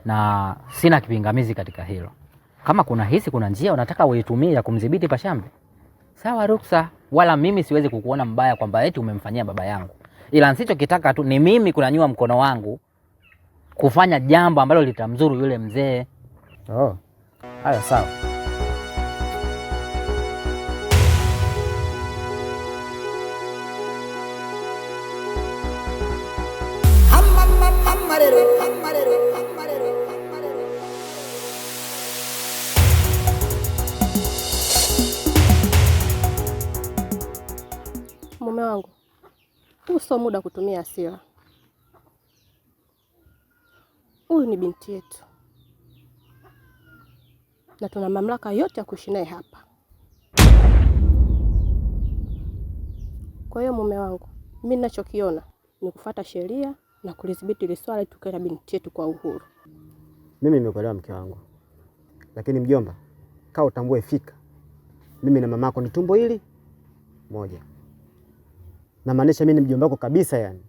na sina kipingamizi katika hilo. Kama kuna hisi kuna njia unataka uitumie ya kumdhibiti Pashambe, sawa, ruksa. Wala mimi siwezi kukuona mbaya kwamba eti umemfanyia baba yangu, ila nsichokitaka tu ni mimi kunyanyua mkono wangu kufanya jambo ambalo litamzuru yule mzee. Oh, haya sawa. Mume wangu, huu sio muda kutumia hasira. Huyu ni binti yetu na tuna mamlaka yote ya kuishi naye hapa. Kwa hiyo mume wangu, mimi ninachokiona ni kufuata sheria na kulidhibiti hili swala ili tukae na binti yetu kwa uhuru. Mimi nimekuelewa mke wangu, lakini mjomba, kaa utambue fika, mimi na mamako ni tumbo hili moja. Namaanisha mimi ni mjomba wako kabisa, yani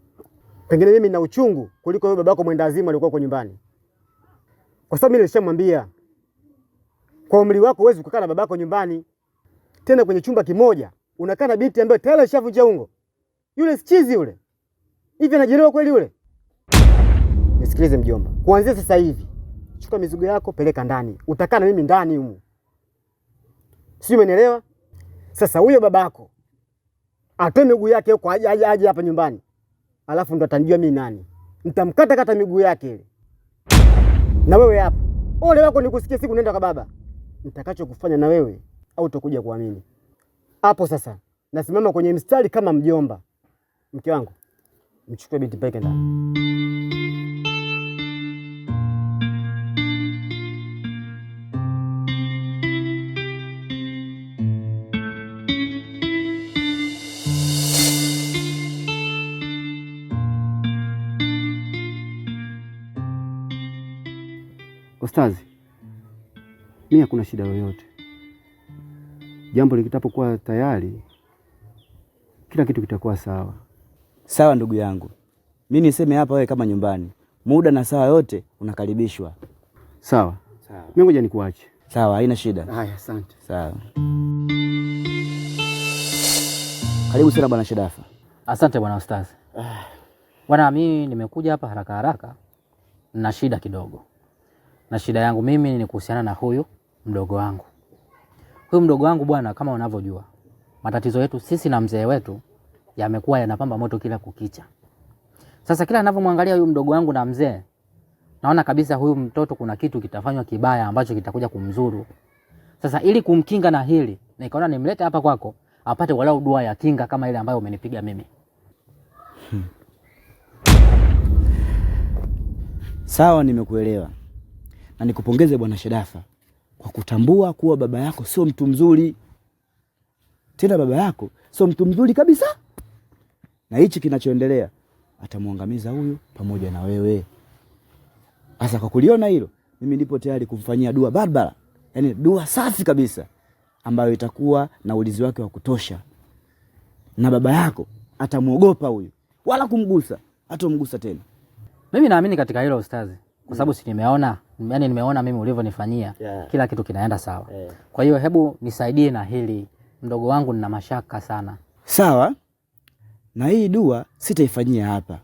pengine mimi na uchungu kuliko wewe babako mwenda azimu alikuwa huko nyumbani, kwa sababu mimi nilishamwambia kwa umri wako huwezi kukaa na babako nyumbani, tena kwenye chumba kimoja unakaa na binti ambaye tayari alishavunja ungo. Yule si chizi yule, hivi anajielewa kweli yule? Nisikilize mjomba, kuanzia sasa hivi chukua mizigo yako peleka ndani, utakaa na mimi ndani humu, sijui umenielewa? Sasa huyo babako atoe miguu yake huko aje aje aje hapa nyumbani, alafu ndo atanijua mimi nani. Nitamkata kata miguu yake ile. Na wewe hapo, ole wako nikusikie siku nenda kwa baba, nitakacho kufanya na wewe au utakuja kuamini. Hapo sasa nasimama kwenye mstari kama mjomba. Mke wangu, mchukue binti mpeleke ndani. Ustazi, Mimi hakuna shida yoyote. Jambo likitapokuwa tayari, kila kitu kitakuwa sawa. Sawa ndugu yangu, mi niseme hapa, wewe kama nyumbani, muda na saa yote unakaribishwa. Sawa. Mimi ngoja nikuache. Sawa, haina shida. Haya, asante. Sawa. Karibu sana bwana Shedafa. Asante bwana ustazi. Bwana, mimi nimekuja hapa haraka haraka na shida kidogo, na shida yangu mimi ni kuhusiana na huyu mdogo wangu. Huyu mdogo wangu bwana, kama unavyojua, matatizo yetu sisi na mzee wetu yamekuwa yanapamba moto kila kukicha. Sasa kila ninavyomwangalia huyu mdogo wangu na mzee, naona kabisa huyu mtoto kuna kitu kitafanywa kibaya ambacho kitakuja kumzuru. Sasa ili kumkinga na hili, nikaona nimlete hapa kwako apate walau dua ya kinga kama ile ambayo umenipiga mimi. Sawa, nimekuelewa na nikupongeze bwana Shedafa kwa kutambua kuwa baba yako sio mtu mzuri. Tena baba yako sio mtu mzuri kabisa, na hichi kinachoendelea atamwangamiza huyu pamoja na wewe. Sasa kwa kuliona hilo, mimi nipo tayari kumfanyia dua barabara, yaani dua safi kabisa ambayo itakuwa na ulinzi wake wa kutosha, na baba yako atamwogopa huyu, wala kumgusa hatomgusa tena. Mimi naamini katika hilo ustazi, kwa sababu si nimeona, yani nimeona mimi ulivyonifanyia, kila kitu kinaenda sawa. Kwa hiyo hebu nisaidie na hili, mdogo wangu nina mashaka sana. Sawa, na hii dua sitaifanyia hapa,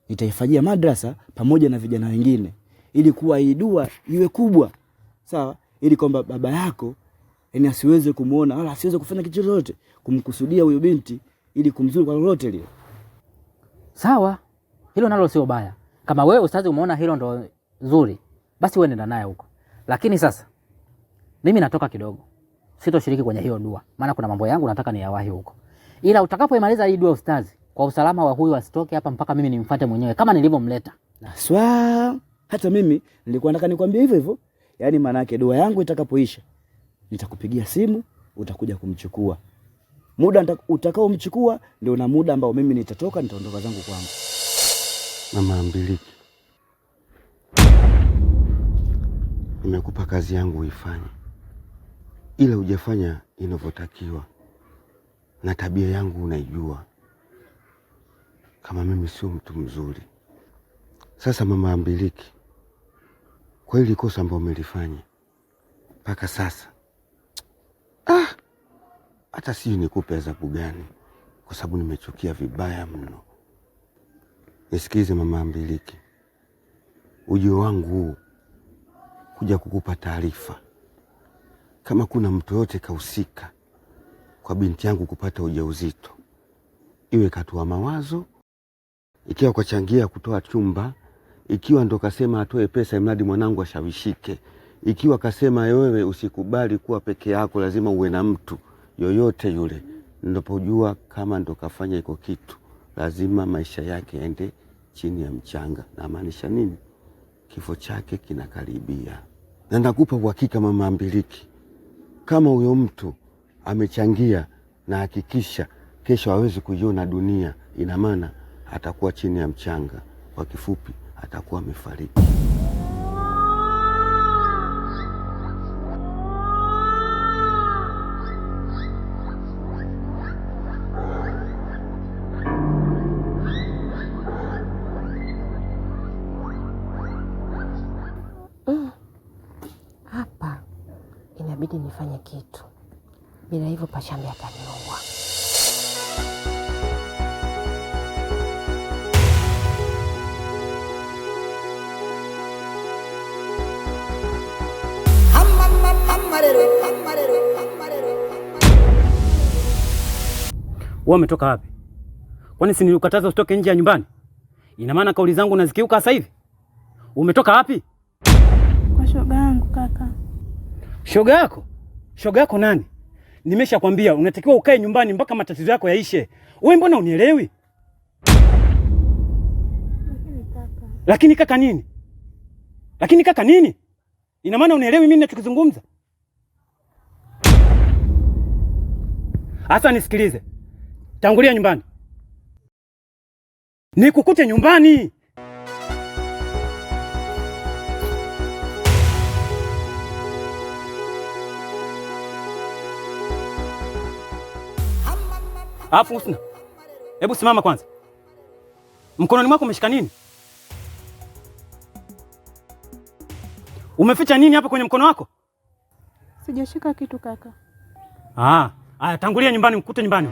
nitaifanyia madrasa pamoja na vijana wengine, ili kuwa hii dua iwe kubwa, sawa, ili kwamba baba yako yani asiweze kumuona wala asiweze kufanya kitu chochote kumkusudia huyo binti ili kumzuru kwa lolote lile. Sawa, hilo nalo sio baya. Kama wewe ustazi umeona hilo ndo nzuri, basi wewe nenda naye huko. Lakini sasa mimi natoka kidogo, sitoshiriki kwenye hiyo dua, maana kuna mambo yangu nataka niyawahi huko. Ila utakapoimaliza hii dua ustazi, kwa usalama wa huyu asitoke hapa mpaka mimi nimfuate mwenyewe kama nilivyomleta. Swa, hata mimi nilikuwa nataka nikwambie hivyo hivyo. Yaani maana yake dua yangu itakapoisha nitakupigia simu, utakuja kumchukua. Muda utakaomchukua ndio na muda ambao mimi nitatoka, nitaondoka zangu kwangu. Mama Mbiliki, nimekupa kazi yangu uifanye, ila hujafanya inavyotakiwa, na tabia yangu unaijua, kama mimi sio mtu mzuri. Sasa mama Mbiliki, kwa hili kosa ambalo umelifanya mpaka sasa, hata sijui nikupe adhabu gani, kwa sababu nimechukia vibaya mno. Nisikize mama Mbiliki, ujio wangu huu kuja kukupa taarifa kama kuna mtu yote kahusika kwa binti yangu kupata ujauzito, iwe katoa mawazo, ikiwa kachangia kutoa chumba, ikiwa ndo kasema atoe pesa imradi mwanangu ashawishike, ikiwa kasema wewe usikubali kuwa peke yako, lazima uwe na mtu yoyote yule, ndopojua kama ndo kafanya iko kitu, lazima maisha yake yaende chini ya mchanga. Na maanisha nini? Kifo chake kinakaribia. Na nakupa uhakika mama Mbiliki, kama huyo mtu amechangia na hakikisha kesho hawezi kuiona dunia, ina maana atakuwa chini ya mchanga. Kwa kifupi, atakuwa amefariki. Hapa inabidi nifanye kitu, bila hivyo Pachambe ataniua. Wewe umetoka wapi? Kwani si nilikukataza usitoke nje ya nyumbani? Ina maana kauli zangu unazikiuka sasa hivi? Umetoka wapi? Kwa shoga yangu kaka. Shoga yako? Shoga yako nani? Nimeshakwambia unatakiwa ukae nyumbani mpaka matatizo yako yaishe. Wewe mbona unielewi? Lakini kaka nini? Lakini kaka nini? Ina maana unielewi mimi ninachokizungumza? Hasa nisikilize. Tangulia nyumbani. Nikukute nyumbani. Alafu Husna, hebu simama kwanza. Mkononi mwako umeshika nini? Umeficha nini hapa kwenye mkono wako? Sijashika kitu kaka. Ah, aya, tangulia nyumbani, mkute nyumbani.